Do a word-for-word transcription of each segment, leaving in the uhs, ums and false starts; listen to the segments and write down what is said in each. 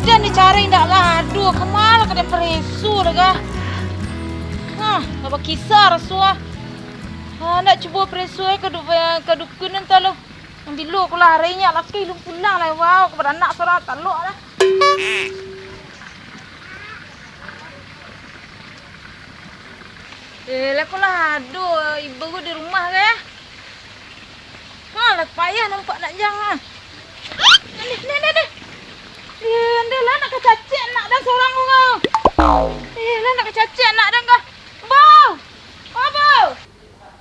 Jan dicari ndak lah, aduh, kama lah ka den pareso dah kah? Hah, ndak bakisa raso ah. Ah, ndak cubo pareso ai ka du-, ka dukun nan talo. Nan bilo ko lah, hari nyo laki alun pulang lai, wau, ka baranak surang talok lah. Eh, lah ko lah ado ibo ko di rumah kah? Ha, lah payah nampak nak jang ah. Ah, ni, ni, ni, ni. Eh, ndeh lah nak kacacek anak dan surang ko. Eh, lah nak kacacek anak dan kah. Bau! Oh, Bau!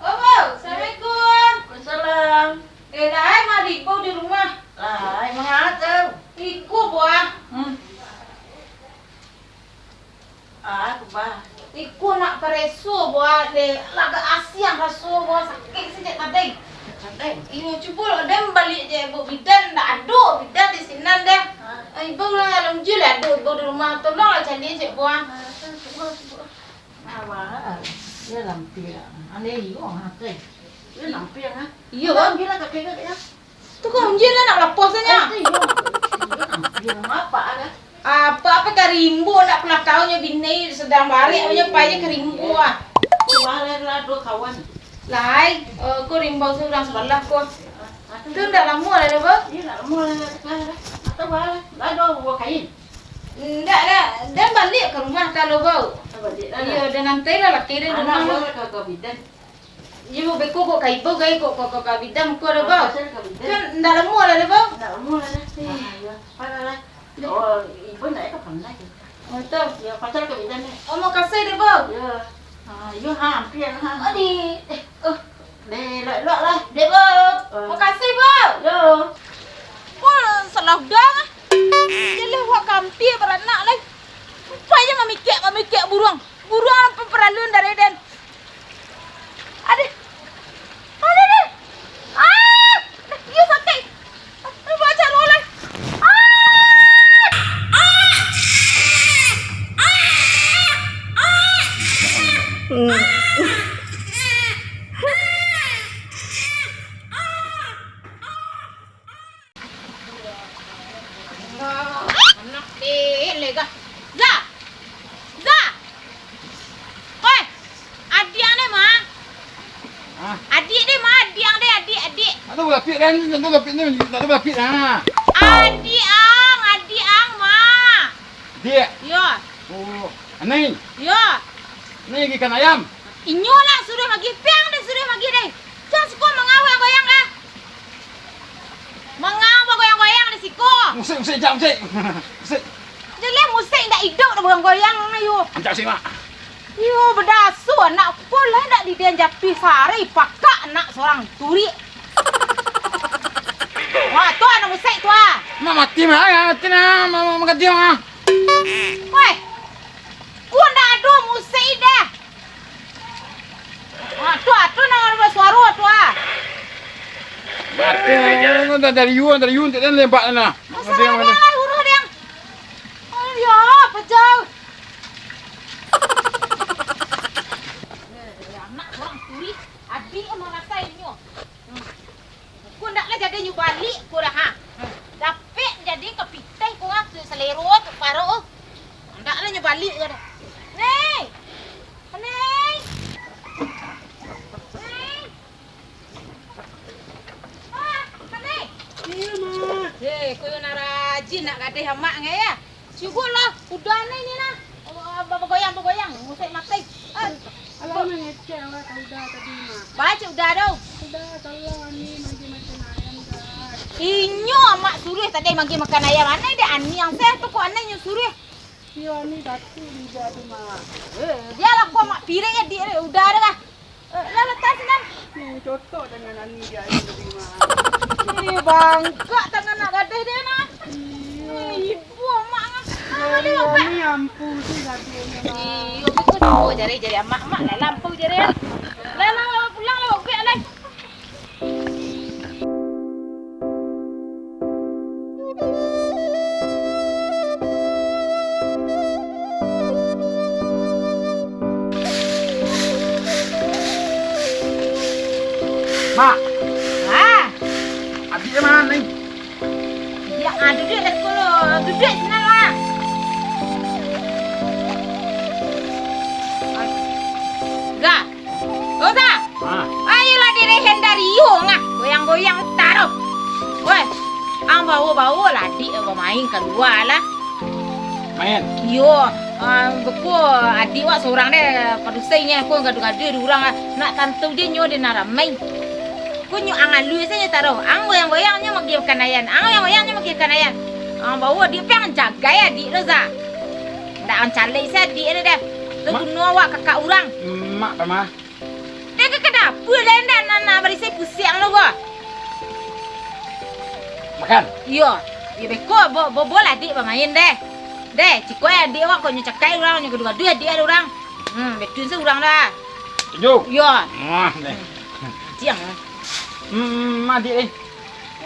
Oh, Bau! Assalamualaikum. Waalaikumsalam. Eh, lah ai mari Bau di rumah. Lah ai, manga tu? Iko, Bau ah. Hmm. Ah, aku bah. Iko nak pareso, Bau ah, deh. Lagak asiang raso, Bau ah, sakik sajo tadi. Sakik? Iyo, cubo lo, den baliak je, Bau, bidan, ndak ado bidan di sinan deh. Ah. Ai, Bau lah, alun juo lah ado Bau di rumah, tolonglah cari je, Bau ah. Ah, cubo, cubo. Ah, wah. Iyo lampia. Aneh iyo, ah, teh. Iyo lampia, ah. Iyo. Ambiaklah kakek, kakek, ah. Tu kan unjian nak lapeh sajo. Eh, tu iyo. Iyo, ampun, apa ada? Apa, apa ka rimbo nak pulang tahun nyo bini sadang barek, nyo pai ka rimbo ah. Lah, lah, lah, duo kawan. Lai, eh, ko rimbo surang sabalah ko. Ah, tu ndak lamo lah, Bau? Iyo, ndak lamo lah, lah, lah. Atau bah, lah, duo buah kain. Ndak lah, den baliak ka rumah talo, Bau. Ah, baliak lah. Iyo, den antailah laki den rumah. Anak buah ka, ka bidan. Iyo, beko kok ka ibo, gai kok, kok, kok ka bidan ko dah, Bau. Pacar ka bidan. Kan ndak lamo lah dah, Bau. Ndak lamo lah dah. Eh. Ah, iyo. Padah lah. Oh, ibo ndak ka pandai. Oh, tu. Iyo, pacar ka bidan deh. Oh, makasih deh, Bau. Iyo. Ah, iyo, ha, ampia, ha. Oh, di, eh, oh. Deh, elok-elok lah. Deh, Bau. Oh. Makasih, Bau. Iyo. Wah, salah udang ah. Jelah wak ka ampia baranak lai. Rupanyo mamikek-mamikek buruang. Buruang nan pamparaluan dari den. Aduh. Aduh, aduh. Ah! Aduh, iyo sakik. Aduh, baca roh lah. Ah! Anak den leh, Ga. Ga! Ga! Oi! Adiak ang deh, Ma. Hah? Adiak deh, Ma. Adiak ang deh, adiak, adiak. Ado balapik dah, ni, ado balapik ni, ado balapik dah. Adiak ang, adiak ang, Ma. Adiak? Iyo. Oh, Anai? Iyo. Anai gi ikan ayam? Inyo lah suruah magi, piang deh suruah magi deh. Jan siko manga goyang-goyang dah. Manga bagoyang-goyang di siko. Musik, musik, jak, musik. Musik. Jelas musik indak iduik dah bagoyang-goyang, ayo. Ancak musik, Mak. Iyo, badaso anak ko lah indak didian japih sari, pakak anak surang turik. Wah, tu anak musik tu ah. Mak mati, Mak, ah, mati nah, ma-, ma-, manggadih, ah. Weh, ko ndak ado musik dah. Ah, tu, ah, tu nan basuaro tu, ah. Mati, ah, dari yuan, dari yuan, tak ada lembak sana. Masalah dia lah, uruh dia. Oh, ya, pejau. Anak surang turik, adik marasai inyo. Hmm. Ko ndak lah jadi nyo baliak ko dah, ha. Dapek jadi kapitai ko, ha, tu salero tu, paro. Ndak lah nyo baliak ko dah. Neng! Neng! Neng! Ah, Neng! Iyo, Mak. Eh, ko yo nan rajin nak gadeh amak ngai, ya? Cubolah, udah ni, ni nah. Ba-, ba-, bagoyang, bagoyang, musik matai. Ah. Alah, mangecek awak ka Uda tadi, Mak. Baca Uda tu. Uda, tolong Ani manggi makan ayam, Uda. Inyo amak suruah tadi manggi makan ayam. Anai dek Ani ang seh tu, ko Anai nyo suruah. Iyo, Ani batuk di Uda tu, Mak. Eh, bialah ko amak pirik ya, di Uda tu lah. Eh, lah, lah, tas, nan. Hmm, cocok dengan Ani di ayam tadi, Mak. Eh, bangkak tangan nak gadeh dia, nah. Iyo. Eh, ibu amak, ah. Ah, dia, Ani ampuh tu gaduhnyo, Mak. Iyo, betul. Oh, jari, jari amak, amak lah lampu jari, ah. Lah, lah, lah, pulang lah, ubek lah. Mak. Ha? Adik di ma, Ning? Yo, ah, duduak lah siko lo. Duduak sinan lah. Goyang taruh. Weh, ang bawo-bawo lah adiak bamain kalua lah. Main? Iyo, ah, beko adiak wak sorang deh, padusainyo ko gaduah-gaduah di urang ah. Nak tantu je nyo deh nan ramai. Ko nyo ang alua sajo taruh. Ang goyang-goyang nyo magi kanaian. Ang goyang-goyang nyo magi kanaian. Ang bawo adiak pai ang jagai adiak tu sa. Ndak ang calai se adiak tu deh. Tu guno awak kakak urang. Mak, Pamah. Dek ka dapua lai ndak, nan, nan barisi pusiang lo ko. Makan. Iyo. Iyo beko, bo, bo, bo lah adiak bamain deh. Deh, ciko adiak wak ko nyo cakai urang, nyo gaduah-gaduah adiak urang. Hmm, betun se urang dah. Tunjuk. Iyo. Wah, deh. Ciang. Hmm, adiak, eh.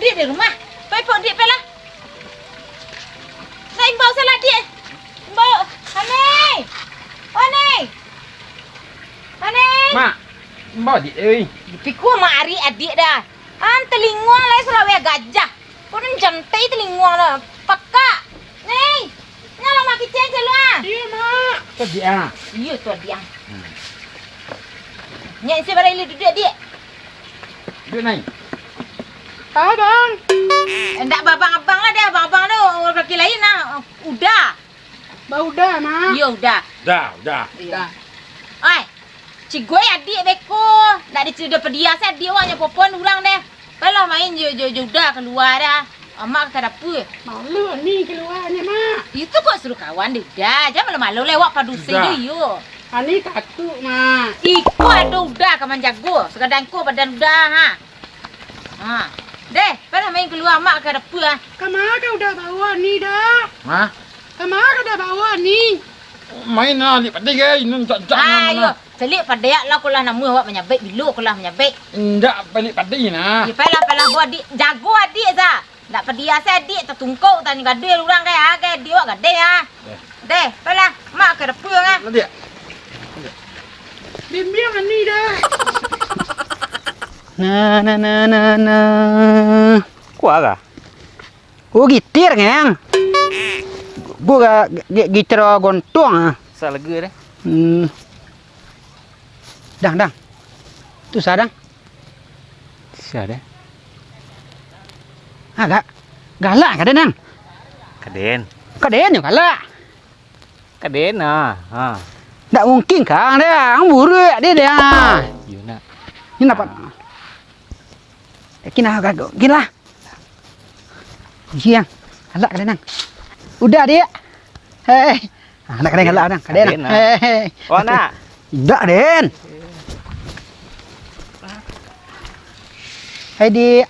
Adiak di rumah. Pai pok adiak pai lah. Nak imbau salah adiak. Imbau. Ani. Ani. Ani. Mak. Imbau adiak, eh. Pikua mak ari adiak dah. An talinguang lai salaweh gajah. Ko nan jantai talinguang lah. Pakak. Ni. Nyo lah mak kicen calo ah. Iyo, Mak. Tu adiak ah. Iyo, tu adiak. Hmm. Nyo isi barai lu duduak, adiak. Duduak, Nai. Abang. Ndak babang-abang lah deh, abang-abang tu urang kaki lain lah. Uda. Ba Uda, Mak. Iyo, Uda. Uda, Uda. Iyo. Uda. Oi, cigoi adiak beko. Ndak dicurigai padiah se adiak wak nyo popon urang deh. Pai lah main jo, jo, jo Uda kalua dah. Amak ka dapua. Malu Ani kaluanyo, Mak. Itu kok suruah kawan deh Uda. Jan malu-malu lewat padusi Uda. Jo iyo. Ani takut, Mak. Iko ado Uda ka manjago. Sagadang ko badan Uda, ha. Ha. Deh, pai lah main kalua, amak ka dapua, ha. Kama ka Uda bawo Ani dah? Ha? Kama ka Uda bawo Ani? Main lah, liak padai gai, nan cak-cak. Ayo, caliak padai lah, ko lah namuah awak manyabaik, bilo ko lah manyabaik. Indak, liak padai nah. Yo, pai lah, pai lah, bawo adiak, jago adiak sa. Ndak padiah se adiak, tatungkok, tanyo gadai urang gai, ha, gai adiak awak gadai, ha. Deh. Deh, pai lah, mak ka dapua, ha. Adiak. Bimbiang Ani dah. Nah, nah, nah, nah, nah. Kuat kah? Oh, gitir, Ngang. Gua ga-, gi-, gitir gontong, ah. Sa lega deh. Hmm. Dang, dang. Tu sa, dang. Sa deh. Ah, ga-, galak ka den, dang? Ka den. Ka den nyo galak. Ka den, ah. Ha. Ndak mungkin, Kang, deh. Ang buruak deh, deh, ah. Iyo, nak. Ini napa? Yakin lah, kagok. Yakin lah. Jiang. Galak ka den, Nang. Udah, Dik. Hei. Ah, nak ka den galak, Nang. Ka den, Nang. Hei. Wah, nak. Indak, Den. Hai, Dik.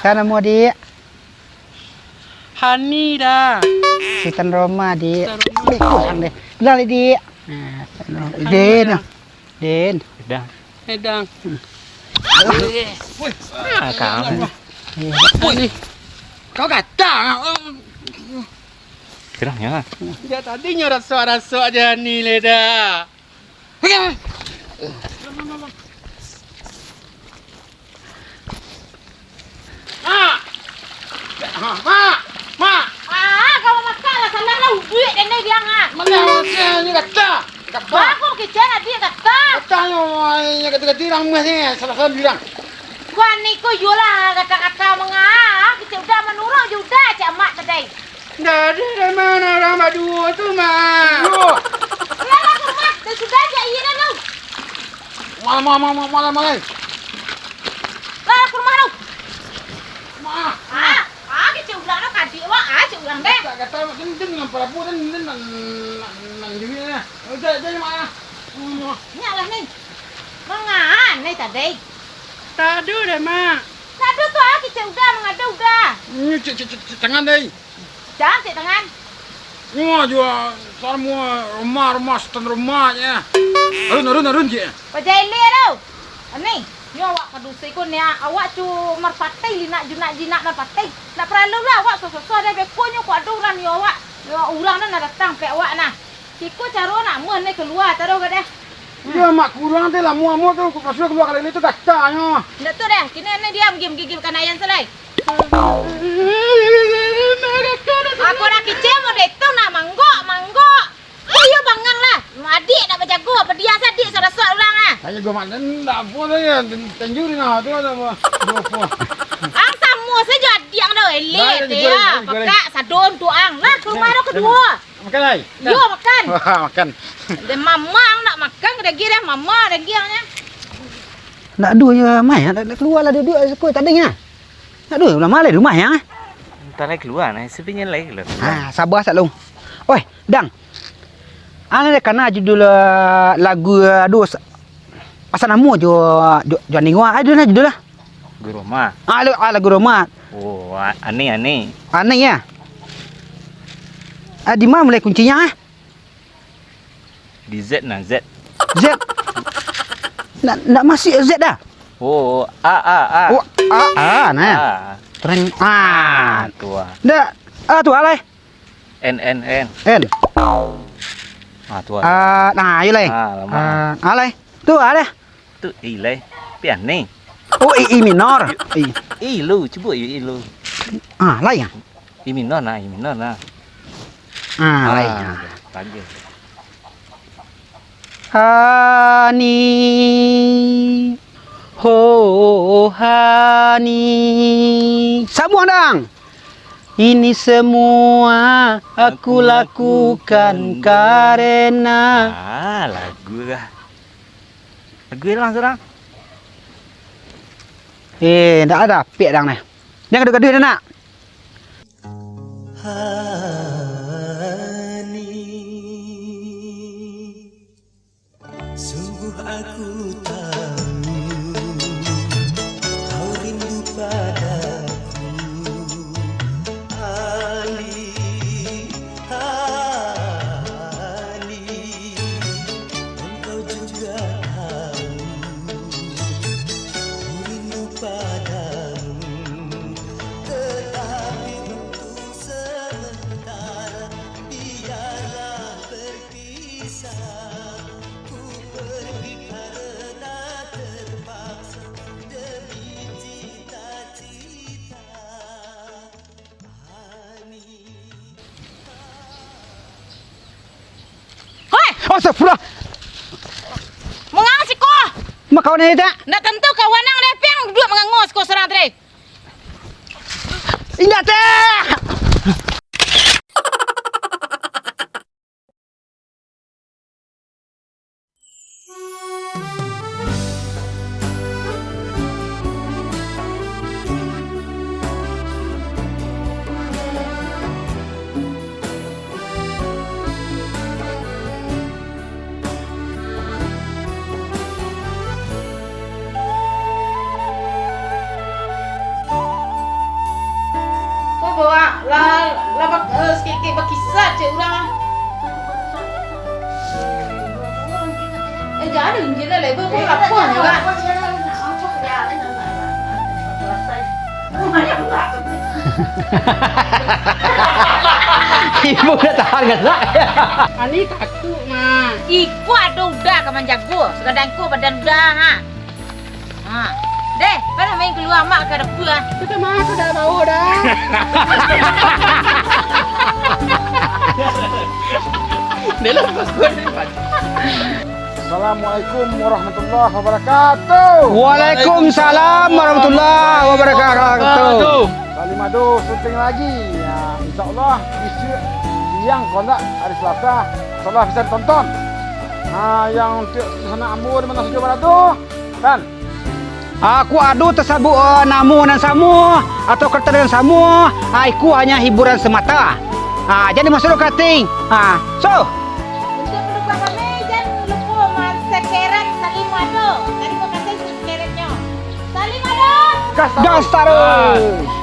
Ka namo, Dik? Hani dah. Sutan Roma, Dik. Sutan Roma. Dik, pulang deh. Pulang deh, Dik. Nah, Sutan Roma. Hani Den. Dah. Den. Dah. Eh, Dang. Woi. Ah, kau. Woi. Kau kata. Gerahnya. Sejak tadi nyo rasuk-rasuk aja ni, Leda. Mak! Mak! Mak! Ah, kalau makan lah, salah lah, ubuik dan dia bilang, ah. Mana makan ni kata? Kata. Aku kecil adik kata. Kata nyo, nyo kata-kata orang mah ni, salah-salah bilang. Wah, ni ko yolah kata-kata mengah, kecil udah menurut je udah, cak mak tadi. Ndak ado dari mano urang baduo tu, Mak. Iyo. Lah, lah, rumah. Dah sudah, jak iye dah, lu. Malah, malah, malah, malah, malah. Lah, lah, ka rumah, lu. Mak. Ah, ah, kecek urang dah, kadik, wak. Ah, cek urang deh. Tak kata, Mak, den, den, nan parabu, den, den, nan, nan, nan duit lah. Udah, udah, Mak, ah. Hmm. Nyak lah, ni. Mangan, ni tadi. Tak ado dah, Mak. Tak ado tu, ah, kecek udah, mangada udah. Ni, cek, cek, cek, cek tangan, deh. Dah, cek tangan. Wah, jua saramo rumah, rumah, setan rumah, ya. Arun, arun, arun, cek. Paja ilia tu. Ani, nyo awak padusi ko ni, ah. Awak tu marpatai, linak junak jinak marpatai. Ndak paralu lah awak susah-susah deh, beko nyo ko ado urang nio awak. Nio urang dah nak datang, pek awak nah. Siko caro nak muah ni kalua taruh ka deh. Iyo, mak kurang tu lah, muah-muah tu, ku pasuak kalua kali ni tu gatanyo. Ndak tu deh, kini ni diam, gim, gigim kanaian selai. Aku dah kicik, mau dek tu nak manggok, manggok. Ayo bangang lah. Adik nak bajago, padiah sadik, sudah suak urang lah. Ayo, gua mak, ndak apo tu ya, tanjuri nah, tu ada apa? Dua apa? Ang samo sajo adiak ang dah elek. Dah, dah, deh, digoreng, ya, dah, digoreng. Pakak, sadon tu ang. Lah, ka rumah dah kaduo. Makan, ai? Yo, makan. Wah, makan. Deh, mama ang nak makan, ka dagiang deh, mama dagiangnyo. Ndak ado yo, Mai, ndak, ndak kalua lah, duduak siko tadi nya. Ndak ado, lah maleh di rumah nya. Antah lai kalua, nah, sebenarnya lai kalua. Ha, saba sak lu. Oi, Dang. Ang ado kana judul, eh, lagu, eh, aduh, sa-, asa namo jo, jo, jo Aning wa. Ado nah judul lah. Lagu Roma. Ah, lu, ah, lagu Roma. Oh, a-, aneh, aneh. Aneh, ya? Ah, di ma mulai kuncinya, ah? Di Z nah, Z. Z. Ndak, ndak masuak Z dah. Oh, A, A, A. Oh, A, A, nah, ya. A. Keren. Ah. Ah, tu, ah. Ndak. Ah, tu, A lai. N, N, N. N. Ah, tu, ah. Ah, nah, iyo lai. Ah, lama. Ah, A lai. Tu, A lai. Tu, I lai. Pian ni. Oh, I, I minor. I. I lu, cubo I, I lu. Ah, lai, ya. I minor nah, I minor nah. Ah, lai. Ah, bagus. Hani, ho, hani. Sabuang, Dang. Ini semua aku lakukan karena. Ah, lagu lah. Lagu hilang surang. Eh, ndak ado dapek, Dang, nah. Jan gaduah-gaduah, nak. Hani, sungguh aku tahu kau rindu padaku. Hani, Hani, engkau juga tahu ku rindu padamu. Tetapi untuk sementara, biarlah berpisah. Ku pergi karena terpaksa demi cita-cita. Hoi! Astagfirullah! Manganga siko? Makawan ni, tak? Ndak tantu kawan ang deh, pian duduak manganga siko surang tadi. Indak, teh! Ko bawa lah, lah bak-, eh, sakik-sakik bakisah cek urang ah. Eh, jan ado Injil lah, ibu pun lapor juga. Ibu dah tahan kan, nak? Ani takut, mah. Iko ado uda ka manjago, sakadang ko badan uda, ha. Ha. Deh, palah main kalua mak ka dapur, ah. Itu mah aku dah bawa dah. Dia lah pas gua dari pagi. Assalamualaikum warahmatullahi wabarakatuh. Waalaikumsalam warahmatullahi wabarakatuh. Salimado syuting lagi. Ya, insyaallah, bisuak siang, kalau ndak hari Selasa, insyaallah bisa ditonton. Ha, yang untuk sanak ambo di mana sajo barado, kan? Aku ado tasabuik, eh, namo nan samo, atau kareta nan samo, ah, iko hanyo hiburan semata. Ah, jadi masuak ka ating. Ah, so. Untuk panutup kami, jan lupo mansubscribe Salimado. Tarimo kasih subscribe-nyo. Salimado! Gas taruih! Gas taruih!